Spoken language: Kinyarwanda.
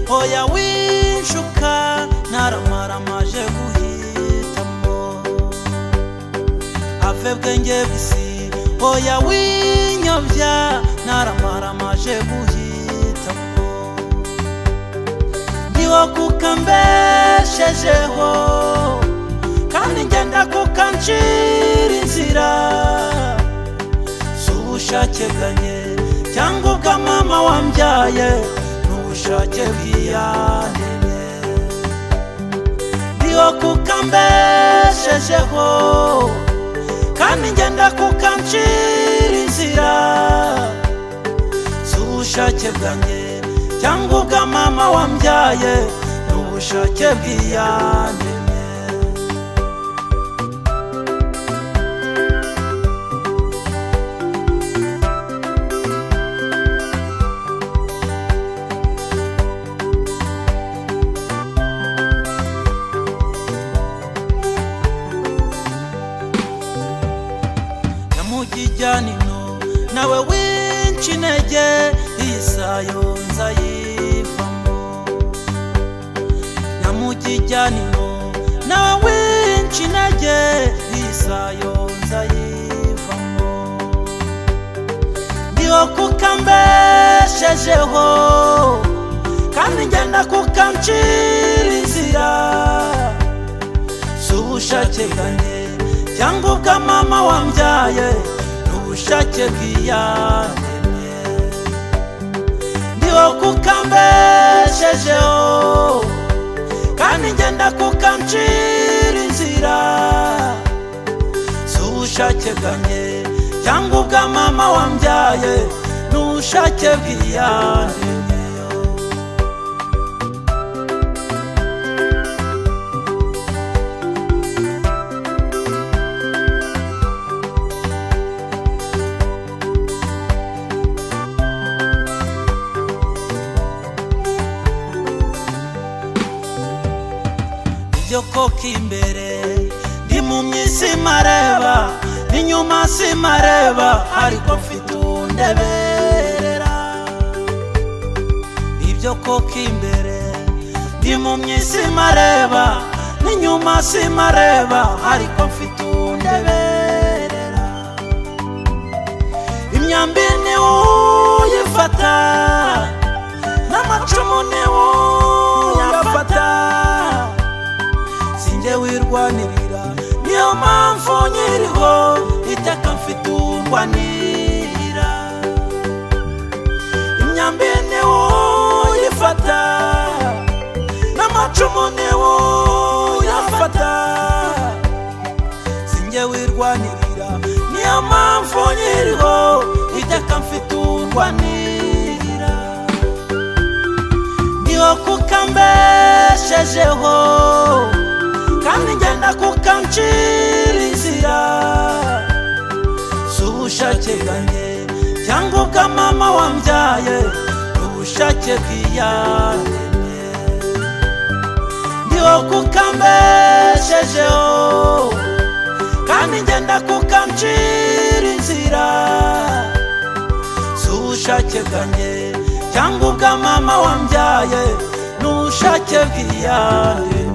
Oya winshuka naramaramaje guhitamo. Ave bwenge bw'isi, oya winyobya naramaramaje guhitamo. Ndiho kuko ambeshejeho, kandi ngenda kuko ancira inzira. Si ubushake bwanjye cyangwa ubwa mama wambyaye, n'ubushake bw'iyaremye. Ndiho kuko ambeshejeho, kandi ngenda kuko ancira inzira. Si ubushake bwanjye cyangwa ubwa mama wambyaye, n'ubushake bw'iyaremye. Nyamugijyanino nawe winca intege, iyi sayo nzayivamo. Nyamugijyanino nawe winca intege, iyi sayo nzayivamo. Ndiho kuko ambeshejeho, kandi ngenda kuko ancira inzira. Si ubushake bwanjye cyangwa ubwa mama wambyaye, n'ubushake bw'iyaremye. Ndiho kuko ambeshejeho, kandi ngenda kuko ancira inzira. Si ubushake bwanjye cyangwa ubwa mama wambyaye, n'ubushake bw'iyaremye. Ibyo koko imbere ndi mu myisi mareba, n'inyuma simareba, ariko mfite undeberera. Ibyo koko imbere ndi mu myisi mareba, n'inyuma simareba, ariko mfite undeberera. Imyambi ni uyifata, n'amacumu ni uyafata. Sinjye wirwanirira, niyo mpamvu nkiriho, iteka mfite undwanirira. Imyambi ni uyifata, n'amacumu ni uyafata. Sinjye wirwanirira, niyo mpamvu nkiriho, iteka mfite undwanirira. Ndiho kuko ambeshejeho, kandi ngenda kuko ancira inzira. Si ubushake bwanjye cyangwa ubwa mama wambyaye, n'ubushake bw'iyaremye. Ndiho kuko ambeshejeho, kandi ngenda kuko ancira inzira. Si ubushake bwanjye cyangwa ubwa mama wambyaye, n'ubushake bw'iyaremye.